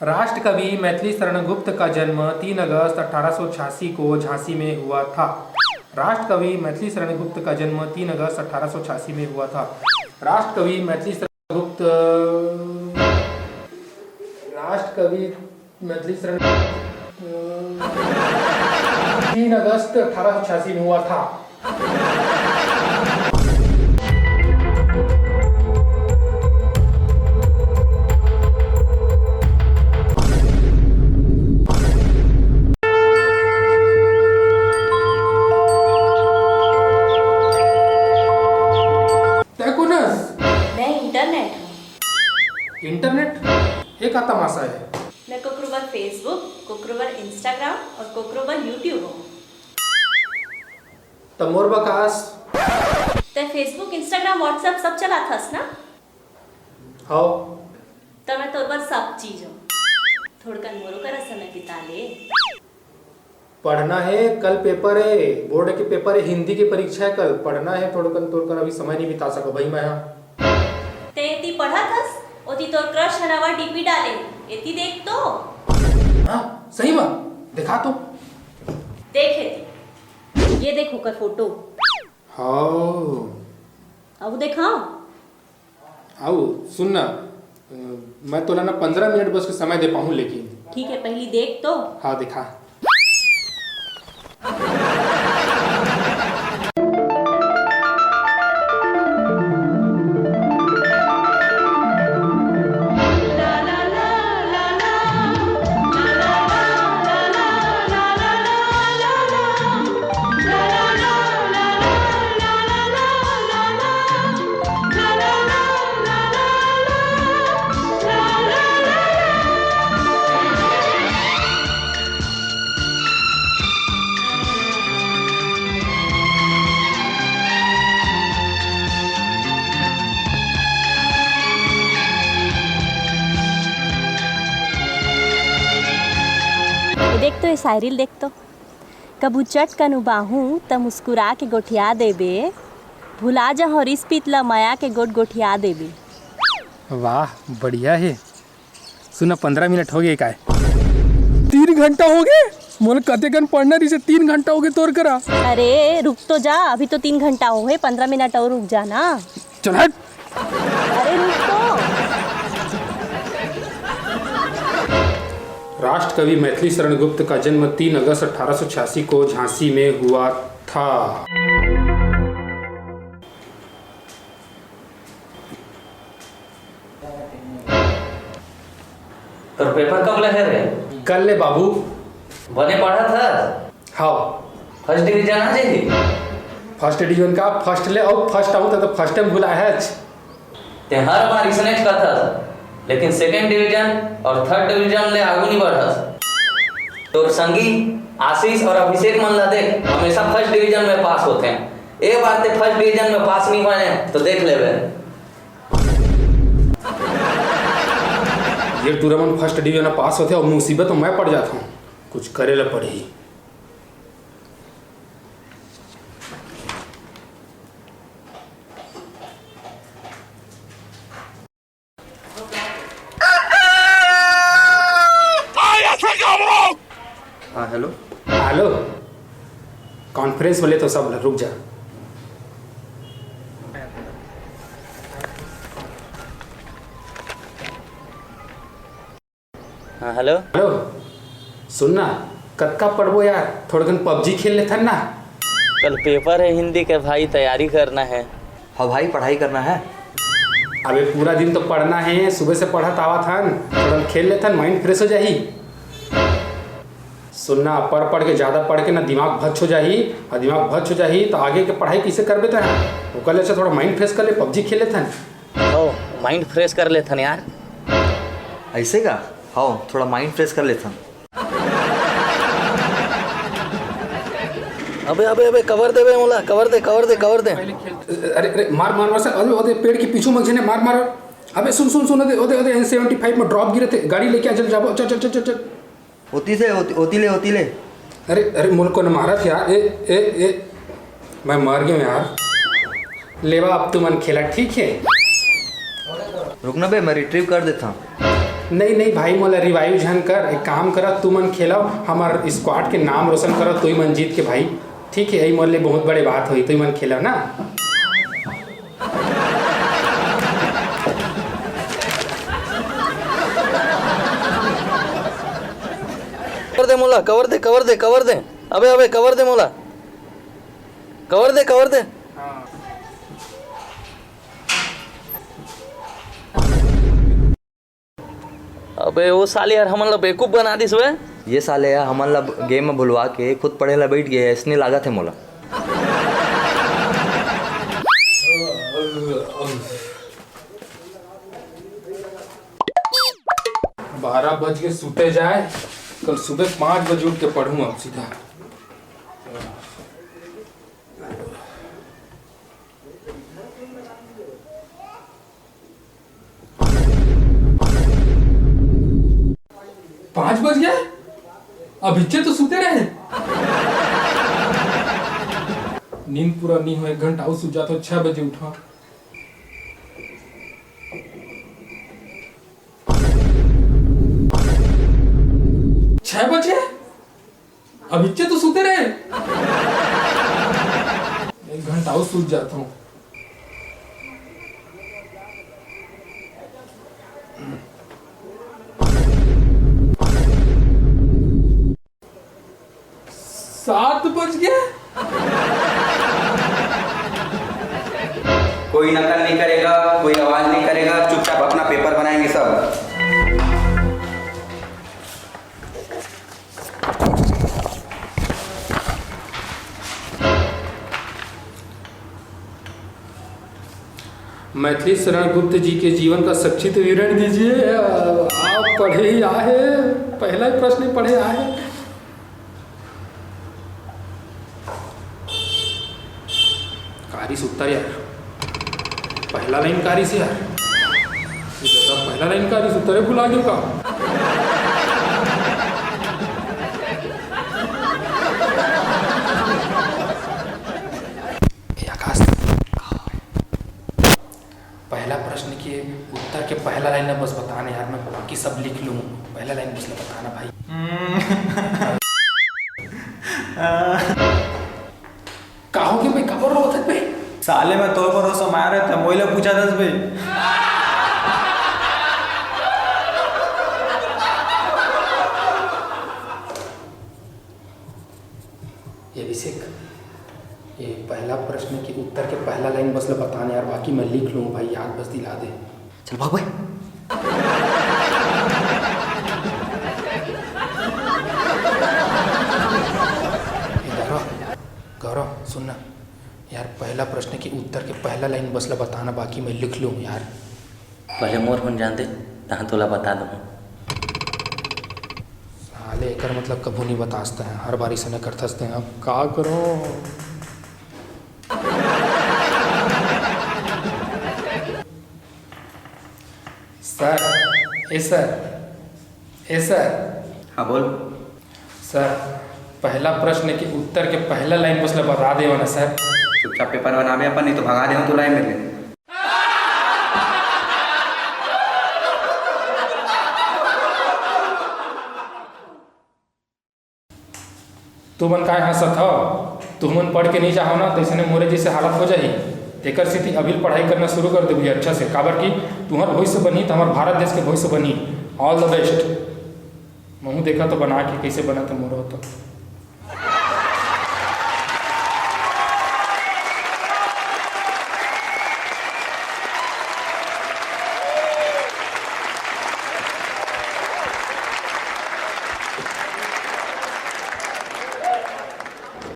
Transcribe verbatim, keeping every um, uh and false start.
राष्ट्रकवि मैथिली शरण गुप्त का जन्म तीन अगस्त अठारह सौ छियासी को झांसी में हुआ था। राष्ट्रकवि मैथिली शरण गुप्त का जन्म तीन अगस्त अठारह सौ छियासी में हुआ था। राष्ट्रकवि मैथिली शरण गुप्त, राष्ट्रकवि मैथिली शरण, तीन अगस्त अठारह सौ छियासी में हुआ था। तै कोन अस? मैं इंटरनेट हूँ। इंटरनेट? ये का तमाशा है? मैं कोकरो बर Facebook, कोकरो बर Instagram और कोकरो बर YouTube हूँ। त मोर बकास। तै Facebook, Instagram, WhatsApp सब चलाथस ना? हव। त मैं तोर बर सब चीज हूँ। थोड़कन मोरो करा समय बिता ले। पढ़ना है, कल पेपर है, बोर्ड के पेपर है, हिंदी की परीक्षा है कल। पढ़ना है थोड़कन, तोर करा अभी समय नहीं बिता सको भाई मैं, हाँ। तै एती पढ़त हस, ओती तोर क्रश हनावा डीपी डाले, एती देख तो। हाँ, सही में, देखा तो। देख एती, ये देख ओकर फोटो। हाँ। अब देखा। आऊ, सुन ना, अ, मैं तोला ना पंद्रह मिनट बस के समय दे पाहूँ, लेकिन ठीक है, पहली देख तो। हाँ, देखा। देख तो, ये शायरी ल देख तो। कभू चटकन उबाहूं त मुस्कुरा के गोठिया देबे, भुला जहौं रिस पीत ल मया के गोठ गोठिया देबे। वाह, बढ़िया हे। सुना, पंद्रह मिनट हो गए काय? तीन घंटा हो गए? मोला कतेकन पढ़ना रहिसे, तीन घंटा हो गए तोर करा। अरे रुक तो जा, अभी तो तीन घंटा हो गए, पंद्रह मिनट और रुक जा ना। चल हट। अरे रुक तो। राष्ट्रकवि मैथिली शरण गुप्त का जन्म तीन अगस्त अठारह सौ छियासी को झांसी में हुआ था। तोर पेपर कब ले हे रे? कल ले बाबू। बने पढ़त हस? हाँ। फर्स्ट डिवीजन आ जाही? फर्स्ट डिवीजन का फर्स्ट ले, अउ फर्स्ट आहूं त, त फर्स्ट टाइम भुलाए हच। ते हर बार इसने कथस, लेकिन सेकंड डिवीजन और थर्ड डिवीजन ले आगू नहीं बढ़स। तोर संगी आशीष और अभिषेक मन ला देख, हमेशा फर्स्ट डिवीजन में पास होते हैं। ए बार ते फर्स्ट डिवीजन में पास नहीं होए, तो देख लेबे। ये टूरा मन फर्स्ट डिवीजन में पास होते और मुसीबत में मैं पड़ जाता हूँ, कुछ करे ला पड़ही। हाँ, हेलो। हेलो। कॉन्फ्रेंस में ले तो सब, रुक जा। हाँ, हेलो। हेलो, सुन ना, कतका पढ़बो यार, थोड़कन पबजी खेल लेथन ना। कल पेपर है हिंदी के भाई, तैयारी करना है। हाँ भाई, पढ़ाई करना है। अबे पूरा दिन तो पढ़ना है, सुबह से पढ़त आवत हन, थोड़ा खेल लेथन, माइंड फ्रेश हो जाही। सुन ना, पढ़ पढ़ के, ज्यादा पढ़ के ना दिमाग भच हो जाही, और दिमाग भच हो जाही तो आगे के पढ़ाई कैसे करबे तैं? ओकर ले अच्छा थोड़ा माइंड फ्रेश कर ले, पबजी खेल लेथन। ओ, माइंड फ्रेश कर लेथन यार। ऐसे का? हाँ, थोड़ा माइंड फ्रेश कर लेथन। अबे, अबे, अबे, कवर दे बे मोला, कवर दे, कवर दे, कवर दे। अरे, अरे, मार, मार, मार, सर, अबे, ओदे पेड़ के पीछू म झने मार, मार। अबे, सुन, सुन, सुन, ओदे, ओदे, ओदे, एन सेवेंटी फ़ाइव में ड्रॉप गिरे थे, गाड़ी लेके आ, जल्दी जाबो, चल, चल, चल, चल, चल। ओती से, ओती, ओती ले, ओती ले। अरे, अरे, मोला कोन मारत यार, ए, ए, ए, मैं मर गया यार। लेवा, अब तुमन खेला, ठीक है? रुक ना बे, मैं रिट्रीव कर देता हूँ। नहीं, नहीं भाई, मोला revive झन कर, एक काम करव, तुमन खेलव, हमर squad के नाम रोशन करव, तुमन जीत के भाई। ठीक हे, यही मोर ले बहुत बड़े बात होही, तुमन खेलव ना। Cover दे मोला, cover दे, cover दे, cover दे। अबे, अबे, cover दे मोला। Cover दे, cover दे। अबे, वो साले यार, हमन ला बेवकूफ बना दिस बे। ये साले यार, हमन ला game में भुलवा के खुद पढ़े ला बैठ गे हे, अइसने लागत हे मोला। बारह बज के सुते जाए, कल सुबह पाँच बजे उठ के पढ़ूँ अब सीधा। पाँच बज गया, अभिच्चे तो सुते रहे। नींद पूरा नहीं हो, एक घंटा अउ सुत जात हो, छह बजे उठा। छह बजे? अभिच्चे तो सुते रहे। एक घंटा अउ सुत जात हो। सात बज गया। कोई नकल नहीं करेगा, कोई आवाज नहीं करेगा, चुपचाप अपना paper बनाएंगे सब। मैथिली शरण गुप्त जी के जीवन का संक्षिप्त विवरण दीजिए। आप पढ़े ही आहे, पहला ही प्रश्न पढ़े आहे। कारिस उत्तर यार, पहला line कारिस यार, ये तो पहला line कारिस उत्तर भुला गयो का? ए आकाश, पहला प्रश्न के उत्तर के पहला line ला बस बता ना यार, मैं बाकी सब लिख लूँ, पहला line बस ला बता ना भाई। का हो गया बे, काबर रोवत हस बे? साले मैं तोर भरोसा मार रहे थे, मोइला पूछा दस बे। ये अभिषेक, ये पहला प्रश्न के उत्तर के पहला line बस ला बता ना यार, बाकी मैं लिख लूँ भाई, याद बस दिला दे। चल भाग भाई। ए गौरव, गौरव, सुन ना यार, पहला प्रश्न के उत्तर के पहला line बस ला बता ना, बाकी मैं लिख लूँ यार। पहले मोर होन जान दे, तहाँ तोला बता दूँ। साले, एकर मतलब कभू नहीं बतास तैं, हर बारी से न करथस तैं, अब का करो? सर, ए सर, ए सर। हाँ, बोल। सर, पहला प्रश्न के उत्तर के पहला line बस ला बता देवा ना सर। चुपचाप paper बनाबे अपन, नहीं तो भगा देहूँ तोला ए मेर ले। तुमन काय हंसत हव? तुमन पढ़ के नहीं जाहव ना, तइसने मोरे जइसे हालत हो जाही। तेकर सेती अभी ले पढ़ाई करना शुरू कर देबू अच्छा से, काबर कि तुंहर भविष्य बनही, त हमर भारत देश के भविष्य बनही। All the best। महूं देखा तो बना के कइसे बनत हे मोरो तो।